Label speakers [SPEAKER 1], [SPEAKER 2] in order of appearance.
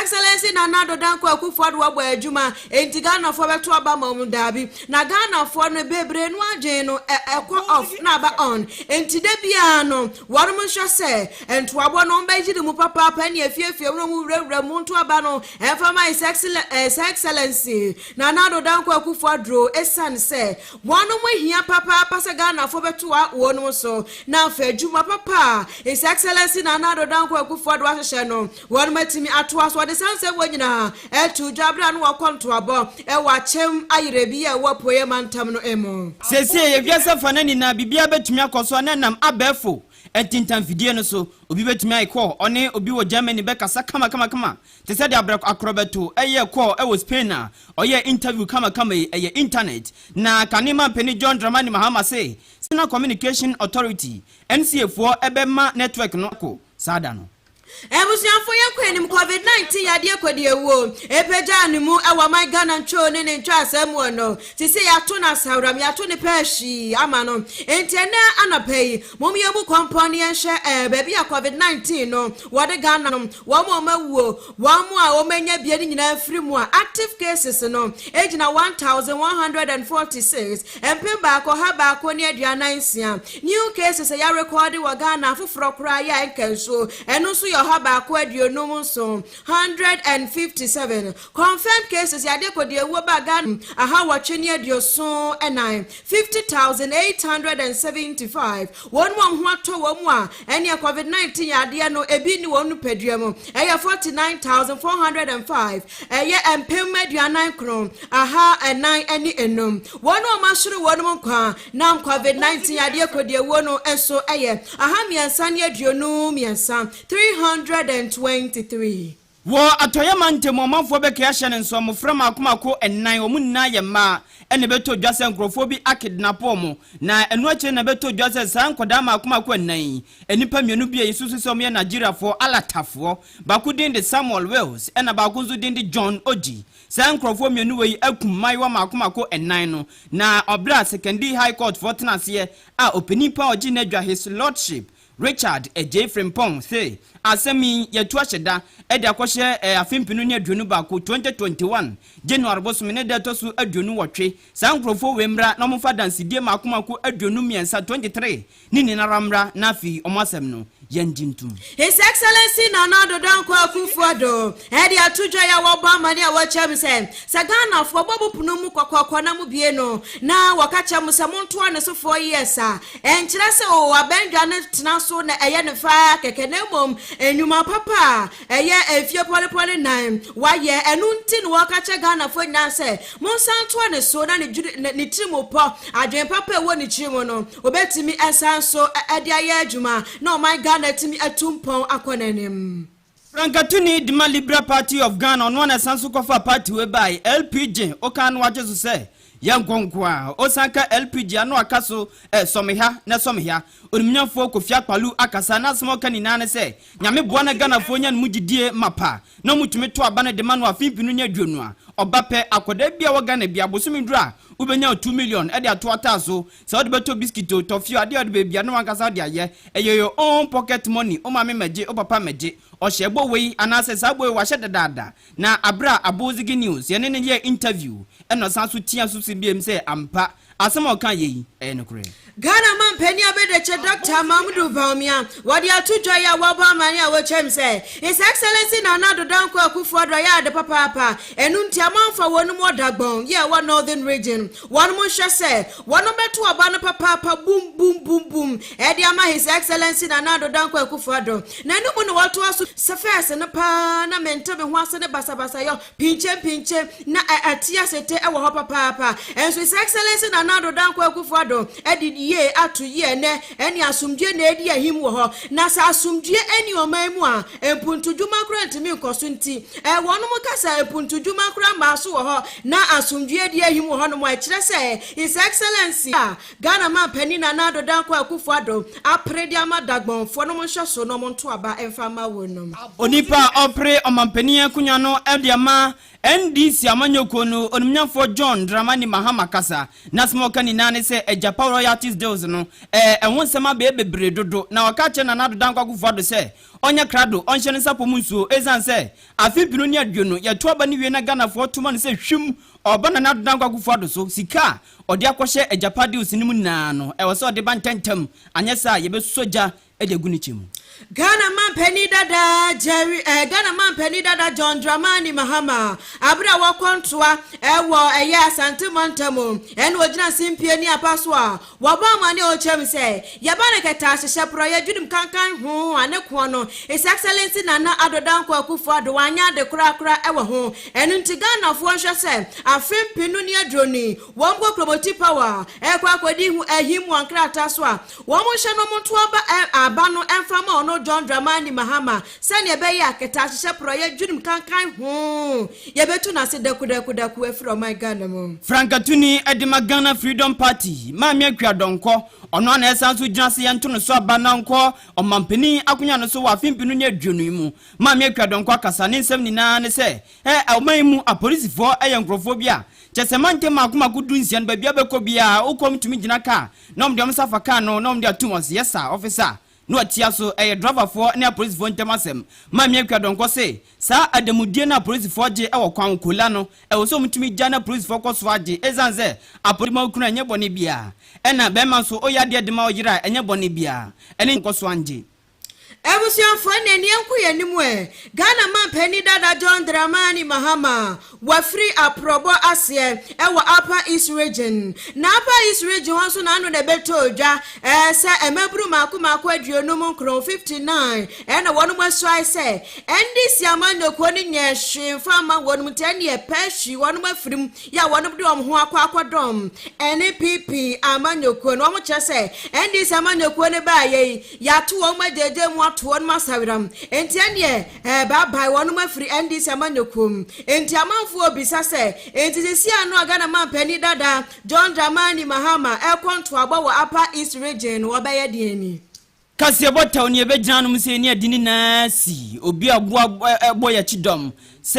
[SPEAKER 1] Excellency Nana Addo Dankwa Akufo-Addo abɔ adwuma enti Ghanafoɔ bɛto aba ma wɔn, daabi. Na Ghanafoɔ no bebree no adwene no ɛkɔ off na aba on, enti da biara no wɔnom nhwɛ sɛ ntoaboɔ no wɔbɛyere mu papaapa ne afiefie mu na wɔn wurawura mu nto aba no ɛmfa ma His Excellency Nana Addo Dankwa Akufo-Addo, esiane sɛ wɔnom hia papaapa sɛ Ghanafoɔ bɛtoa wɔnom so na afei adwuma papa a His Excellency Nana Addo Dankwa Akufo-Addo ahyehyɛ no, wɔnom atumi atoa so. Wɔde saa nsɛm wɔ nyinaa ɛto dwa berɛ a no wɔkɔ ntoabɔ ɛwɔ Akyem Ayirebi a ɛwɔ Apueeɛ Mantam no mu.
[SPEAKER 2] Seesei yɛ wiase afa no nyinaa, biribiara bɛtumi akɔ so a na ɛnam abɛɛfo ntintanfidie no so. Obi bɛtumi ayɛ call, ɔne obi wɔ Germany bɛkasa kamakamakama te sɛ deɛ abrɛ akorɔbɛto ɛyɛ call ɛwɔ Spain a ɔyɛ interview kamakama yi. Ɛyɛ internet na kane mampanin John Dramani Mahama se National Communication Authority, NCA foɔ, ɛbɛma network no akɔ saa da no.
[SPEAKER 1] Abusuafo, yɛkɔ anim. COVID-19 yadeɛ kɔdi ewuo epagya ne mu ɛwɔ man Ghana ntwo ne ne ntwa asɛm mu no te sɛ yɛato no asawram, yɛato ne pɛɛ hwii ama no. Enti ɛnɛ anɔpa yi, mom yɛn mu kɔmpɔn ne yɛnhwɛ baabi a COVID-19 no wɔde Ghana no, wɔn a wɔn awuo, wɔn a wɔn anya bie no nyinaa firi mu a, active cases no egyina 1146, 1146. New cases a yɛarekɔde wɔ Ghana afoforɔ koraa yɛ a nka nsuo, ɛno nso yɛ 157, 157. Confirmed cases, yɛade kɔde ewuo ba Ghana, 874, 50,875. Wɔn mu a ho atɔ wɔn mu a ɛne COVID 19 yadeɛ no ebi ni wɔn nipadua mu ɛyɛ 49,405, ɛyɛ 49,405. Wɔn a wɔahyere wɔn mu nkwa nam COVID 19 yadeɛ kɔde ewuo no nso ɛyɛ 323, 323.
[SPEAKER 2] Wɔ Atɔyɛma ntɛm, ɔmanfoɔ bɛka ahyɛ ne nso mmɔfra maakomako ɛnan, wɔn nyinaa yɛ mmaa, ɛna ɛbɛtɔ dwa sɛ nkurɔfoɔ bi akidnap wɔn. Na ɛno akyire na ɛbɛtɔ dwa sɛ saa nkɔdaa maakomako ɛnan yi, nnipa mmienu bi a yɛsusu sɛ wɔyɛ Nigeriafoɔ alatafoɔ, baako din de Samuel Wells, ɛna baako nso din de John Oji, saa nkurɔfoɔ mmienu wɔ yi akum mmaayewa maakomako ɛnan no. Na ɔbrɛ a Sekondi High Court foɔ tena aseɛ a ɔpanin pa a ɔgye n'adwa, His Lordship Richard Agyei Frimpong, se asɛm yi yɛtu ahyɛ da ɛde akɔhyɛ afe 2021, 2021 January bosome ne da ɛtɔ so 28, saa nkurɔfoɔ wei mmra na ɔmomfa dansedie maakomako 23, 23 ne nyinara mmra, na afei ɔmo asɛm no yɛngye ntom.
[SPEAKER 1] His Excellency Nana Addo Dankwa Akufo-Addo ɛde ato dwa yɛ wɔbɔ amane a wɔkyerɛ mu sɛ Ghanafoɔ bɔ mo pono mu kɔkɔɔkɔ na mo bie no na wɔka kyerɛ mo sɛ montoa ne so 4 years a, ɛnkyerɛ sɛ o abɛndwa no tena so na ɛyɛ ne faa kɛkɛ, na mmom nnwuma papa a ɛyɛ mfie pɔlepɔle 4 wayɛ. Ɛno nti na wɔka kyerɛ Ghanafoɔ nyinaa sɛ monsan toa ne so na ne dwiri ne tiri mu pɔ adwene papa a ɛwɔ ne tiri mu no, obɛtumi ɛsan so ɛde ayɛ adwuma na ɔman Ghana atumi atu mpɔn akɔ n'anim.
[SPEAKER 2] Frankatuni dima Liberal Party of Ghana, ɔno ana ɛsan so kɔfa party wei bae, LPG, ɔka no wagye so sɛ yɛ nkɔnko a ɔsan ka LPG ano aka so sɔmeha na sɔmeha. Onimnyamfoɔ Kofi Akpaloo akasa na asɛm a ɔka nyinaa ne sɛ Nyame boa na Ghanafoɔ nya no mu gyidie mapa na ɔmutumi to aba no de ma no afe 2020 a, ɔba pɛ, akwadaa bi a wɔ Ghana bi abosome duru a, wobɛnya 2 million ɛde ato ataa so sɛ wode bɛtɔ biscuit o, tɔfio adeɛ a wode baabi a ne wankasa wode ayɛ, ɛyɛ your own pocket money. Wo maame mɛgye, wo papa mɛgye. Ɔhyɛ bɔ wei anaasɛ saa bɔ wei wahyɛ dadaada. Na aberɛ a Abozigi News yɛne ne yɛ interview, ɛna ɔsan so tia so si biem sɛ ampa asɛm a ɔka yɛ yi ɛyɛ nokorɛ.
[SPEAKER 1] Ghana mampanin abɛdɛkyɛ Dr Mahmudu Bawumia wɔde ato dwa yi a wɔabɔ amane a wɔkyɛm sɛ His Excellency Nana Addo Dankwa Akufo-Addo ayɛ ade papaapa. Ɛno nti amanfa wɔn mu ɔdagbɔn yɛ ɛwɔ Northern Region, wɔn mo nhwɛ sɛ wɔn bɛto aba no papaapa bum bum bum bum ɛde ama His Excellency Nana Addo Dankwa Akufo-Addo. Na ɛno mu na wɔtoa so sɛ fɛɛse no paa na mente me ho ase ne basabasayɔ pinkye pinkye na ɛte asete ɛwɔ hɔ papaapa. Ɛnso His Excellency Nana Addo Dankwa Akufo-Addo ɛde yie ato yie ɛnɛ ɛne asomdwe na edi ahim wɔ hɔ. Na sɛ asomdwe ɛni ɔman mu a, mpuntudwuma koraa ntumi nkɔ so. Nti wɔn mo kasa mpuntudwuma koraa mmaa so wɔ hɔ na asomdwe edi ahim wɔ hɔnom a, ɛkyerɛ sɛ His Excellency a Ghana mampanin Nana Addo Dankwa Akufo-Addo apere de ama Dagbɔnfoɔ no, mo nhyɛ so na ɔmo nto aba mfa ma wɔn nom.
[SPEAKER 2] Onipa a ɔpere ɔmampanin akonnwa no de ama. NDC amanyɔkuo no onimnyamfoɔ John Dramani Mahama kasa na asɛm a ɔka nyinaa ne sɛ Agyapa royalties deals no ɛɛ ɛho nsɛm abɛyɛ bebree dodo na ɔka kyerɛ Nana Addo Dankwa Akufo-Addo sɛ ɔnyɛ krado ɔnhyɛ ne nsa pɔ mu nsuo ɛsiane sɛ afe 2020 yɛto aba no wie na Ghanafoɔ to ma no sɛ hwim ɔba Nana Addo Dankwa Akufo-Addo so sika a ɔde akɔhyɛ Agyapa deals no mu nyinaa no ɛwɔ sɛ ɔde ba ntɛntɛm anyɛ saa yɛbɛsɔ gya de agu ne kyɛ mu.
[SPEAKER 1] Ghana manpanin dada Jerry eh, Ghana manpanin dada John Dramani Mahama abere a wɔkɔ ntoa ɛwɔ ɛyɛ Asante mantam ɛna ogyina simpie ne apa so a wɔbɔ amane a ɔkyerɛ mu sɛ yɛba no kɛtɛ ahyehyɛ porɔyɛ dwenem kankan ho a ne koɔ no His Excellency Nana Addo Dankwa Akufo-Addo wanyɛ ade korakora ɛwɔ ho ɛno nti Ghanafoɔ nhwɛ sɛ afe 2020 wɔn kɔ Kromoti Power ɛkɔ akɔdi ho ahim wɔ nkrataa so a Wɔnhyɛ no nto aba ɛ aba no mfa ma ɔno John Dramani Mahama sɛnea ɛbɛyɛ a kɛtɛahyehyɛ porɔeɛ dwirim kankan hoo yɛbɛtu no ase dakudakudaku afiri ɔman Ghana mu.
[SPEAKER 2] Frankatuni de ma Ghana Freedom Party, Maame Akua Donkor, ɔno ara na ɛsan nso gyina sɛ yɛnto no so aba na ɔnkɔ ɔmanpanin akonwa no so wɔ afe 2020 yi mu. Maame Akua Donkor akasa, ne nsɛm nyinaa ne sɛ, ɛ ɔman yi mu apolisifoɔ yɛ nkorɔfoɔ bi a kyɛ sɛ mantam mmaako mmaako 16 no baabi a wobɛkɔ biara wokɔ tumi gyina kaa na wɔde wɔn nsa afa kaa no na wɔde atum ɔse yes sir officer na watia so ɛyɛ driverfoɔ ne apolisifoɔ ntam asɛm Maame Akua Donkor se saa adanmudie no a apolisifoɔ gye wɔ kwan ho kola no ɛwɔ sɛ wɔtumi gya na apolisifoɔ kɔ so agye ɛsiane sɛ apolisifoɔ ma okunu a ɛnyɛ bɔne biara ɛna bɛrima nso ɔyɛ adeɛ de ma ɔyere a ɛnyɛ bɔne biara ɛne nkɔ so angye.
[SPEAKER 1] Abusuafoɔ ɛnneɛ nea ɛnko yɛn anim ɛ, Ghana manpanin dada John Dramani Mahama wafiri aprɔbɔ aseɛ ɛwɔ Upper East Region. Na Upper East Region hɔ nso n'ano na ɛbɛtɔɔ dwa ɛɛ sɛ mmabunu mmaako mmaako 59, 59, ɛna wɔnom asuae sɛ NDC amanyɔkuo no nyɛɛ hwee mfa mma wɔnom nti ɛnneɛ pɛ hwii wɔnom afiri mu yɛ a wɔnom de wɔn ho akɔ akɔdɔm NPP amanyɔkuo no. Wɔn kyerɛ sɛ NDC amanyɔkuo no baayɛ yi Yɛato wɔn agyaagyaa mu ato wɔn asaweram, enti ɛnneɛ ɛɛbaabae wɔnom afiri NDC amanyɔkuo mu. Enti amanfoɔ rebisa sɛ, enti seesei ano a Ghana manpanin dada John Dramani Mahama ɛrekɔ ntoabɔ wɔ Upper East Region no ɔbɛyɛ deɛn ni?
[SPEAKER 2] Kaseɛbɔ tɛw ne yɛbɛgyina anom sɛ yɛne ade nyinaa si obi a ɔboa bɔ yɛn akyi dɔm sɛ.